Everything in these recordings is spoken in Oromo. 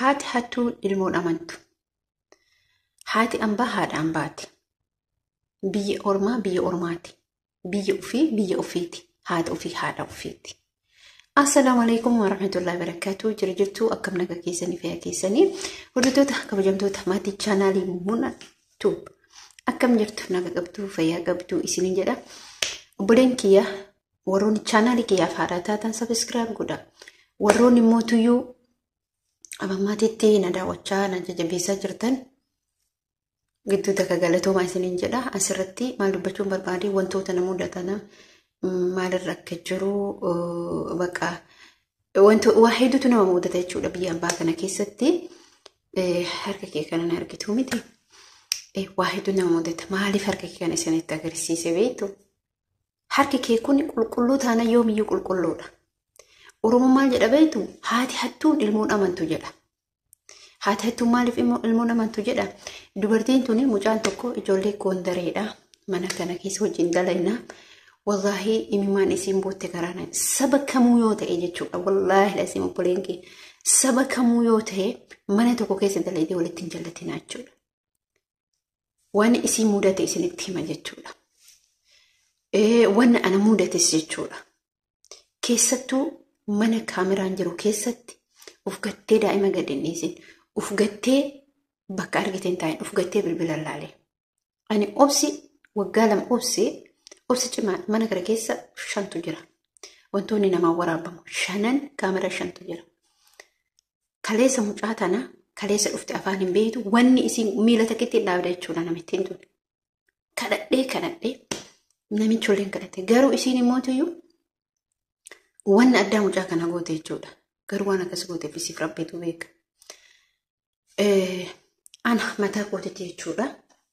Haati hattuun ilmoon amantu. Haati ambaa haadha ambaati. Biyya ormaa biyya ormaati. Biyya ofii biyya ofiiti. Haadha ofii haadha ofiiti. Assalaamu alaikum warahmatullahi wabarakatuh. Jira jirtu akkam nagaa keessanii fayyaa keessanii. Hordoftoota kabajamtoota maatii chaanaalii Muna Tube. Akkam jirtu nagaa qabdu fayyaa qabdu isiniin jedha. Obboleen kiyya warroonni chaanaalii kiyyaaf haaraa taatan subscribe godha. Warroonni immoo tuyyuu abammaatitti na daawwachaa na jajjabeessaa jirtan gidduu takka galatoomaa isiniin jedha. Asirratti maal dubbachuun barbaade wantoota na mudatan maalirra akka jiru bakka waa hedduutu nama mudata jechuudha biyya ambaa kana keessatti. Harka kee kana na argitu miti. Waa hedduu nama mudata. Maaliif harka kee kana isinitti agarsiise beektu? Harki kee kun qulqulluu taana yoomiyyuu qulqulluudha. Oromoon maal jedha beektu? Haati hattuun ilmoon amantu jedha. Haati hattuun maaliif ilmoon amantu jedha? Dubartiin tuni mucaan tokko ijoollee Gondareedha. Mana kana keessa wajjin dalagnaa. Wallaahi imimmaan isiin bootte karaa na saba kamuu yoo ta'e jechuudha. Wallaahi lasiin obboleen kee saba kamuu yoo ta'e mana tokko keessa dalagdee walitti hin jallatinaa jechuudha. Waan isii mudate isinitti hima jechuudha. Wanni ana mudates jechuudha. Keessattuu mana kaameraan jiru keessatti of gattee daa'ima gad hin dhiisin. Of gattee bakka argite hin taa'in. Of gattee bilbila laalee. Ani obsi waggaa 2 obsi obsi cimaa mana kana keessa 5tu jira. Wantoonni namaa waraabamu 5 kaameraa 5tu jira. Kaleessa mucaa tana kaleessa dhufte afaan hin beektu wanni isiin miila takkitti hin dhaabde jechuudha namittiin tun. Kadhadhee kadhadhee namichi waliin kadhate garuu isiin immoo tuyyuu wanni addaa mucaa kana goote jechuudha. Garuu waan akkas gooteef isiif rabbiitu beeka. Ana mataa kootitti jechuudha.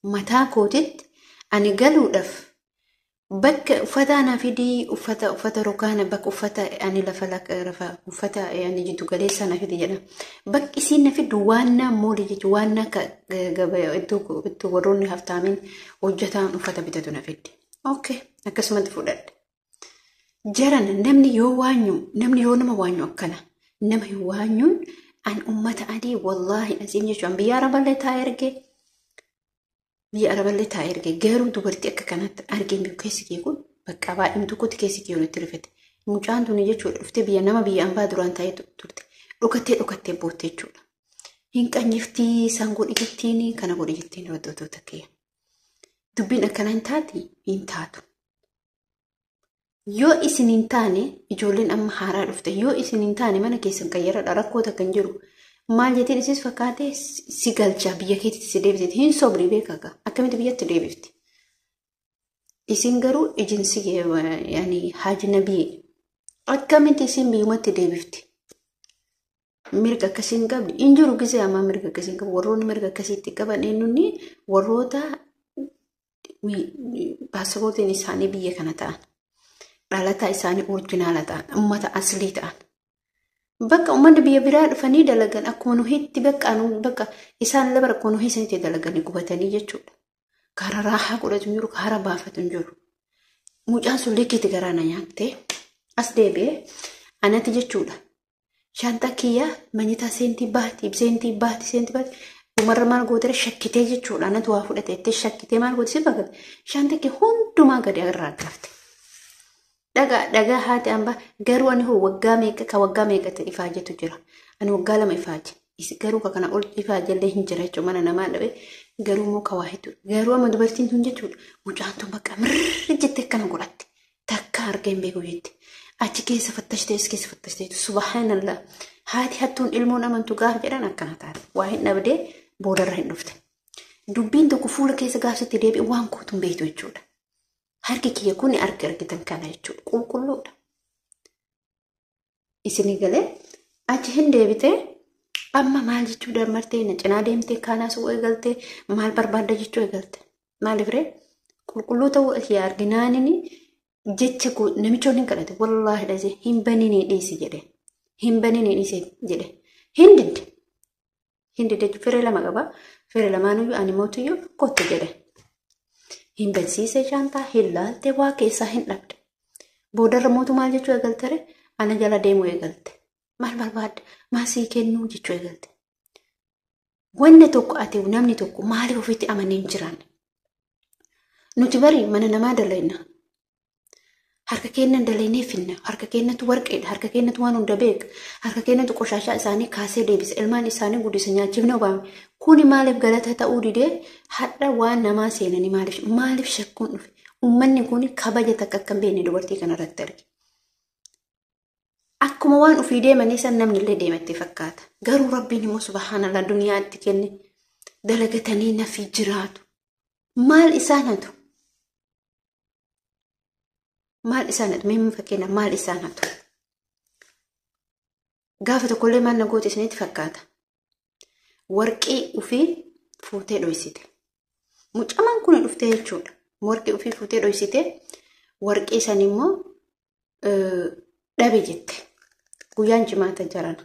Mataa kootitti ani galuudhaaf bakka uffata ana fidii uffata uffata rokaana bakka uffata ani lafa lafa uffata ani jiddu galeessa na fidi jedha. Bakki isiin na fiddu waan naa mooli jechuudha waan akka gabaa iddoo iddoo warroonni haftaamiin hojjetaan uffata bitatu na fiddi. Okay, akkasumatti fudhadhe. Jaran namni yoo waanyu namni yoo nama waanyu akkana nama hin waanyuun an ummata adii wallaahi asiin jechuun biyya araballee taa'ee ergee biyya araballee taa'ee ergee garuu dubartii akka kanatti argee hin keessi kee kun bakka baay'een tokkotti keessi kee walitti rifate. Mucaan tuni jechuudha dhuftee biyya nama biyya ambaa duraan taa'ee turte dhokattee dhokattee bootte jechuudha. Hin qanyiftii isaan godhi jettiin kana godhi jettiin hordoftoota kiyya. Dubbiin akkana hin taati hin taatu. Yoo isin hin taane ijoolleen amma haaraa dhufte yoo isin hin taane mana keessan qayyaradha rakkoo takka hin jiru. Maal jettiin isis fakkaate si galcha biyya keetitti si deebisiti hin sobri beekaa akkamitti biyyatti deebifti. Isin garuu ejensii yaani haaji nabii akkamitti isin biyyumatti deebifti. Mirga akkasii hin qabdi hin jiru gisee ammaa mirga akkasii hin qabu warroonni mirga akkasiitti qaban eenyuun warroota paaspoortiin isaanii biyya kana ta'an. Dhalataa isaanii orijinaala ta'an, uummata aslii ta'an. Bakka uummanni biyya biraa dhufanii dalagan akkuma nuhiitti bakka bakka isaan lafa rakkoo nuhii isinitti dalaganii gubatanii jechuudha. Karaa raahaa godhatu hin jiru, karaa baafatu hin jiru. Mucaan sun likkiitti garaa na nyaattee as deebi'ee anatti jechuudha. Shaantaa kiyyaa manyitaa seentii baati, seentii baati, seentii baati. Umarra maal gootere shakkitee jechuudha. Anatu waa fudhate jettee shakkitee maal goote si fakkaate. Shaantaa kee hundumaa gadi irraa gafte. Dhagaa dhagaa haati ambaa garuu ani hoo waggaa meeqa ka waggaa meeqa ta'e ifaajetu jira. Ani waggaa 2 ifaaje. Garuu ka kana ol ifaajellee hin jira jechuudha mana namaa dhabe garuu immoo ka waa hedduu. Garuu amma dubartiin tun jechuudha mucaan tun bakka mirri jettee akkana godhatte. Takka argee hin beeku jette. Achi keessa fattashtee as keessa fattashtee subhaanallah. Haati hattuun ilmoon amantu gaaf jedhan akkana taate. Waa hin dhabdee boodarra hin dhufte. Dubbiin tokko fuula keessa gaafsitti deebi'e waan kootu hin beektu jechuudha. Harki kiyya kun harka argitan kana jechuudha. Qulqulluudha. Isinii galee achi hin deebitee amma maal jechuu dammartee na cinaa deemtee kaanaas eegaltee maal barbaadda jechuu eegalte. Maaliif ree? Qulqulluu ta'uu kiyya arginaanini jecha koo namichoon hin kadhate wallaahi dhasee hin baninii dhiisi jedhe. Hin baninii dhiisi jedhe. Hin didde. Hin didde firee 2 qaba. Firee lamaanuyyuu ani mootuyyuu kottu jedhe. Hin bansiisee shaantaa hin laalte waa keessaa hin dhabde. Boodarra mootu maal jechuu eegaltere ana jala deemuu eegalte. Maal barbaadde? Maal sii kennuu jechuu eegalte. Wanni tokko ati namni tokko maaliif ofitti amanee hin jiraanne? Nuti bari mana namaa dalayna. Harka keenyan dalaynee finna. Harka keenyatu warqeedha. Harka keenyatu waan hunda beeka. Harka keenyatu qoshaashaa isaanii kaasee deebisa. Ilmaan isaanii guddisa nyaachifne obaame. Kuni maaliif galata ta'uu didee hadha waan namaa seenanii maaliif shakkuun dhufe? Uummanni kun kabaja takka akka hin beekne dubartii kanarratti arge. Akkuma waan ofii deemanii san namni illee deematti fakkaata. Garuu Rabbiin immoo subhaanallah duniyaatti kenne dalagatanii nafii jiraatu. Maal isaan hatu? Maal isaan hatu? Mee fakkeenyaaf maal isaan hatu? Gaafa tokkollee maal na goote isinitti fakkaata? Warqii ofii fuutee dhoysite. Mucamaan kun dhuftee jechuudha. Warqii ofii fuutee dhoysite. Warqii san immoo dhabe jette. Guyyaan jimaata jarana.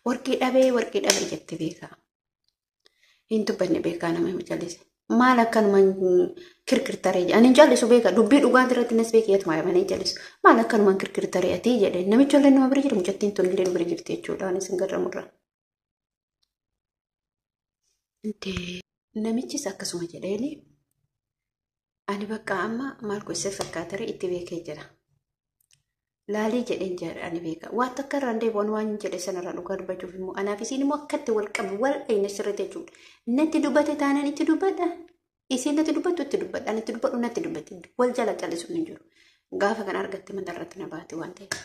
Warqii dhabee jette beekaa. Hin dubbanne beekaa nama hin jallise. Maal akkanumaan kirkirtaree jedhe. Ani hin jallisu beekaa. Dubbii dhugaan irratti nas beekee atuma malee hin jallisu. Maal akkanumaan kirkirtaree ati jedhe. Namichi illee nama bira jira mucattiin tun illee bira jirti jechuudha. Anis hin garramurra. Namichis akkasuma jedheeni. Ani bakka amma maal gosa fakkaatare itti beekee jira. Laalii jedheen jira ani beeka. Waan takka irraan deebi'uun waan jedhe sanarraa dhugaa dubbachuuf immoo anaaf isiin immoo akkatti wal qabu wal dhayna sirriitti jechuudha. Natti dubbate taanaan itti dubbadha. Isiin natti dubbattu itti dubbadha. Ani itti dubbadhu natti dubbatti. Wal jala callisuun hin jiru. Gaafa kana argatte mana irratti na baate waan ta'eef.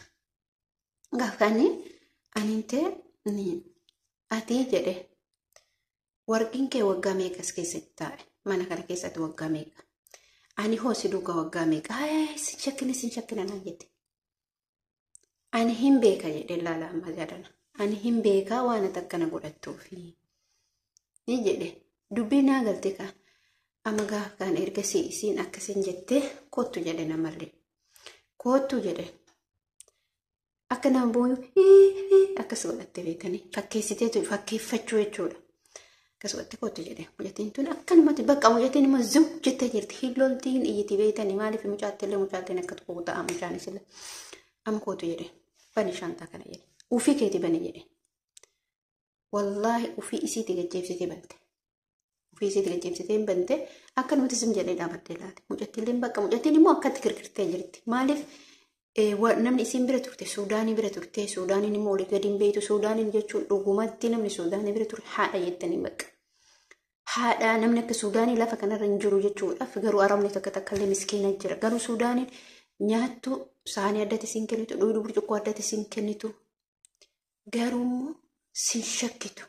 Gaafa kana ani ta'e ati jedhe warqiin kee waggaa meeqas keessatti taa'e? Mana kana keessatti waggaa meeqa? Ani hoo si duukaa waggaa meeqa? Sin shakkina naan jette. Ani hin beeka jedhe laala amma jedhana. Ani hin beeka waan ati akkana godhattuufi. Ni jedhe dubbii naa galte kaa. Amma gaafa kana ergasii isiin akkasiin jettee kottu jedhe namallee. Kottu jedhe. Akka nama booyu akkas godhatte beekanii fakkeessiteetu fakkeeffachuu jechuudha. Akkas godhatte kottu jedhe. Mucattiin tun akkanumatti bakka mucattiin immoo ziw jettee jirti. Hin loltii hin iyyiti beekanii maaliif mucaattillee mucaattiin akka tokko ta'a mucaanis illee. Amma kootu jedhe bani shaantaa kana jedhe ufii keeti bani jedhe wallaahi ufii isiitti gajjeebsitee bante ufii isiitti gajjeebsitee bante akka nuti sim jedhee dhaabattee laate mucattiillee bakka mucattiin immoo akkatti kirkirtee jirti maaliif namni isiin bira turte Suudaanii bira turte Suudaaniin immoo olii gadi hin beektu Suudaaniin jechuun dhugumatti namni Suudaanii bira ture haadha jettanii bakka haadha namni akka Suudaanii lafa kanarra hin jiru jechuudhaaf garuu arabni takka takka illee miskiina jira garuu Suudaaniin nyaattu saanii addatti siin kennitu dhugduu burcuqqoo addatti siin kennitu garuu immoo siin shakkitu.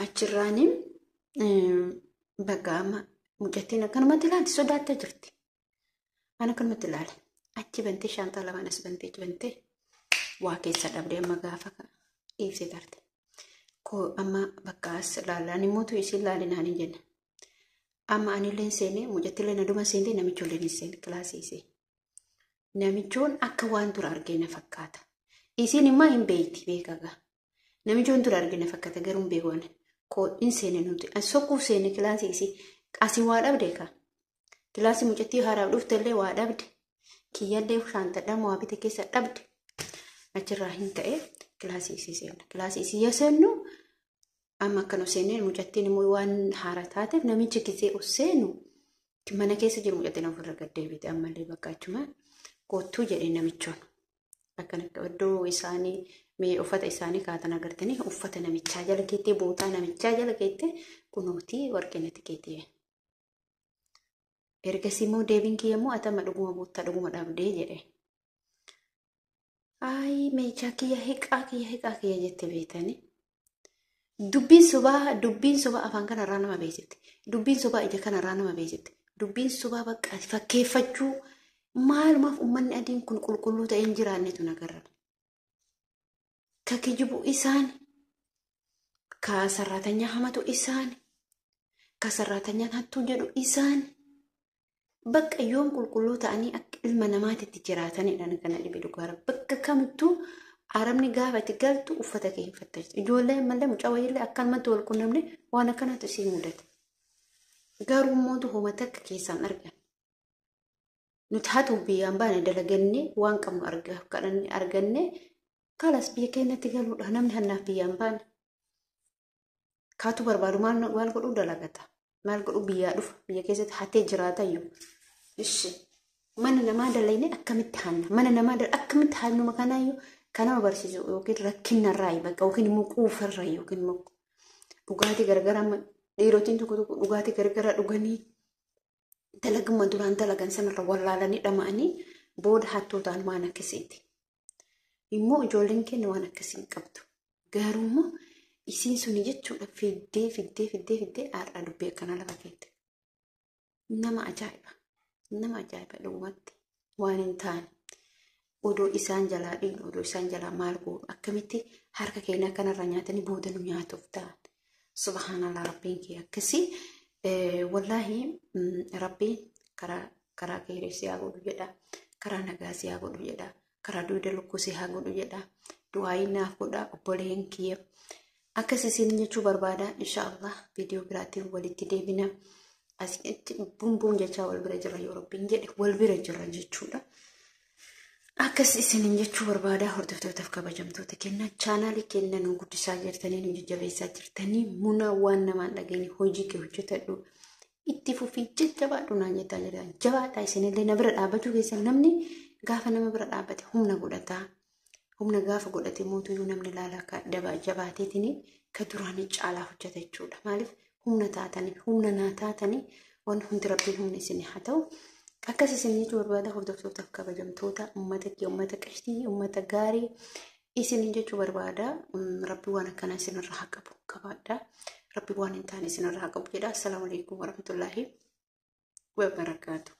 Achirraani bakka amma mucattiin akkanumatti ilaalti sodaattee jirti. Ani akkanumatti ilaale achi bantee shaantaa lamaan as bantee achi bantee waa keessa dhabdee amma gaafa dhiibsee tarte. Koo amma bakka as ilaalaan immoo isiin ilaalinaan hin jenne. Amma anillee seenee mucattillee naduma seentee namichoollee ni seene kilaasii isee. Namichoon akka waan dura argee na fakkaata. Isiin immoo hin beekti beekagaa. Namichoon dura argee na fakkaata garuu hin beeku ani. Koo hin seene nuti. Sokkuuf seene kilaasii isii. Asii waa dhabde kaa. Kilaasii mucattii haaraaf dhuftellee waa dhabde. Kiyyallee shaantadhaan waa bite keessa dhabde. Achirraa hin ta'e kilaasii isii seenna. Kilaasii isii yoo seennu amma akka nu seenneen mucattiin immoo waan haara taateef namichi gisee ol seenu mana keessa jiru mucattiin ofirra gad deebite ammallee bakka achumaan kottuu jedhe namichoon. Akkana iddoo isaanii mee uffata isaanii kaatan agartanii uffata namichaa jala keettee bootaa namichaa jala keettee kunootii warqinatti keettee. Ergasii immoo deebiin kiyya immoo atama dhuguma boottaa dhuguma dhabdee jedhe. Ayi meeshaa kiyya hiqaa kiyya jette beetanii. Dubbiin sobaa afaan kanarraa nama beeksifti. Dubbiin sobaa ija kanarraa nama beeksifti. Dubbiin sobaa bakka fakkeeffachuu maalumaaf uummanni adiin kun qulqulluu ta'ee hin jiraannetu nagarra. Ka kijibu isaan, ka sarraatanyaa hamatu isaan, ka sarraatanyaan hattuu jedhu isaan. Bakka yoom qulqulluu ta'anii akka ilma namaatitti jiraatanidha kana dhibe dhugaara. Bakka kamittuu arabni gaafa itti galtu uffata kee hin fattachiisu. Ijoollee ammallee mucaa wayiillee akkanumatti wal qunnamne waan akkanaatu isii mudata. Garuu immoo homa takka keessaan argan. Nuti hatuuf biyyaan baane dalagannee waan qabnu arganne kalas biyya keenyatti galuudha. Namni hannaaf biyyaan baane. Kaatu barbaadu maal godhuu dalagata? Maal godhuu biyyaa dhufa? Biyya keessatti hatee jiraatayyuu. Ishi mana namaa dalagne akkamitti hanna? Mana namaa akkamitti hannuma kanaayyuu kan nama barsiisu yookiin rakkinarraa bakka yookiin immoo quufarraa yookiin immoo dhugaatii garagaraa dhiirotiin tokko tokko dhugaatii garagaraa dhuganii dalaguma duraan dalagan sanarra wallaalanii dhama'anii booda hattootaan waan akkasiiti. Immoo ijoolleen keenya waan akkasii hin qabdu. Garuu immoo isiin suni jechuudha fiddee fiddee fiddee fiddee har'a dubbii akkanaa lafa keette. Nama ajaa'iba. Nama ajaa'iba dhugumatti waan hin taane. Odoo isaan jalaa dhiinu, odoo isaan jalaa maal goonu, akkamitti harka keenya akkanarra nyaatanii booda nu nyaatuuf ta'an. Subhaanallah, rabbiin kee akkasii. Wallaahi rabbiin karaa keerii si haa godhu jedha. Karaa nagaa si haa godhu jedha. Karaa duuda lukkuu si haa godhu jedha. Du'aayii naaf godha obboleen kiyya. Akkas isin jechuu barbaada. Inshaallah viidiyoo biraatiin walitti deebina. Asitti buun jechaa wal bira jirra yoo rabbiin jedhe wal bira jirra jechuudha. Akkas isinin jechuu barbaada hordoftootaaf kabajamtoota kenna chaanaalii kenna nu guddisaa jirtanii nu jajjabeessaa jirtanii muna waan namaan dhageenye hojii kee hojjetadhu itti fufii jajjabaadhu naan jettaa jirtan jabaadha. Isinillee na bira dhaabbachuu keessan namni gaafa nama bira dhaabbate humna godhataa humna gaafa godhate mootuyyuu namni laalaa jabaateetiin ka duraanii caalaa hojjeta jechuudha. Maaliif humna taatanii humna naa taatanii waan hundi rabbiin humna isin haa ta'u. Akkas isin jechuu barbaada hordoftootaaf kabajamtoota uummata kee uummata qashtii uummata gaarii isin jechuu barbaada. Rabbi waan akkanaa isinirra haa qabu qabaadha. Rabbi waan hin taane isinirra haa qabu jedha. Assalaamu alaikum warahmatullaahi wabarakaatu.